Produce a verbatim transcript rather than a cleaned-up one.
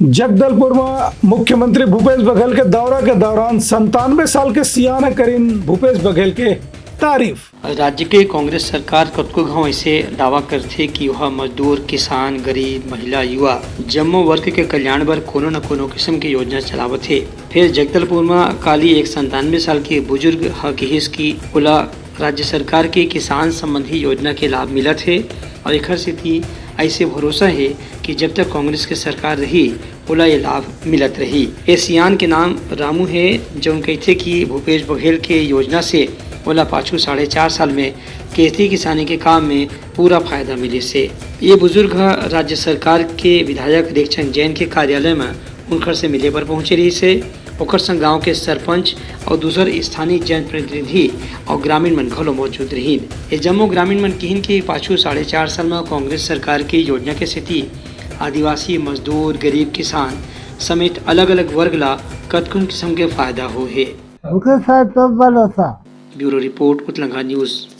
जगदलपुर म मुख्यमंत्री भूपेश बघेल के दौरा के दौरान संतानवे साल के सियान करिन भूपेश बघेल के तारीफ। राज्य के कांग्रेस सरकार कतको घांव ऐसे दावा करथे कि वह मजदूर, किसान, गरीब, महिला, युवा, जम्मो वर्ग के कल्याण बर कोनो न कोनो किस्म के योजना चलावत हे। फेर जगदलपुर म काली एक संतानवे साल के बुजुर्ग ह किहिस कि ओला राज्य सरकार के किसान संबंधी योजना के लाभ मिलत हे और एखर सेती ऐसे भरोसा हे कि जब तक कांग्रेस के सरकार रही, ओला ये लाभ मिलत रही। ए सियान के नाम रामू हे, जौन कहिथे कि भूपेश बघेल के योजना से ओला पाछू साढ़े चार साल में खेती किसानी के काम में पूरा फायदा मिलिस हे। ये बुजुर्ग ह राज्य सरकार के विधायक रेखचंद जैन के कार्यालय में उनखर से मिले बर पहुंचे रहिस हे। ओकर संग गांव के सरपंच और दूसर स्थानीय जनप्रतिनिधि और ग्रामीण मन घलो मौजूद रहिन। ये जम्मो ग्रामीण मन किहिन कि पाछू साढ़े चार साल में कांग्रेस सरकार के योजना के सेती आदिवासी, मजदूर, गरीब किसान समेत अलग-अलग वर्ग ला कतकोन किस्म के फायदा होए हे। ओकर साथ तो बड़ा था। Bureau report, Utlanga news.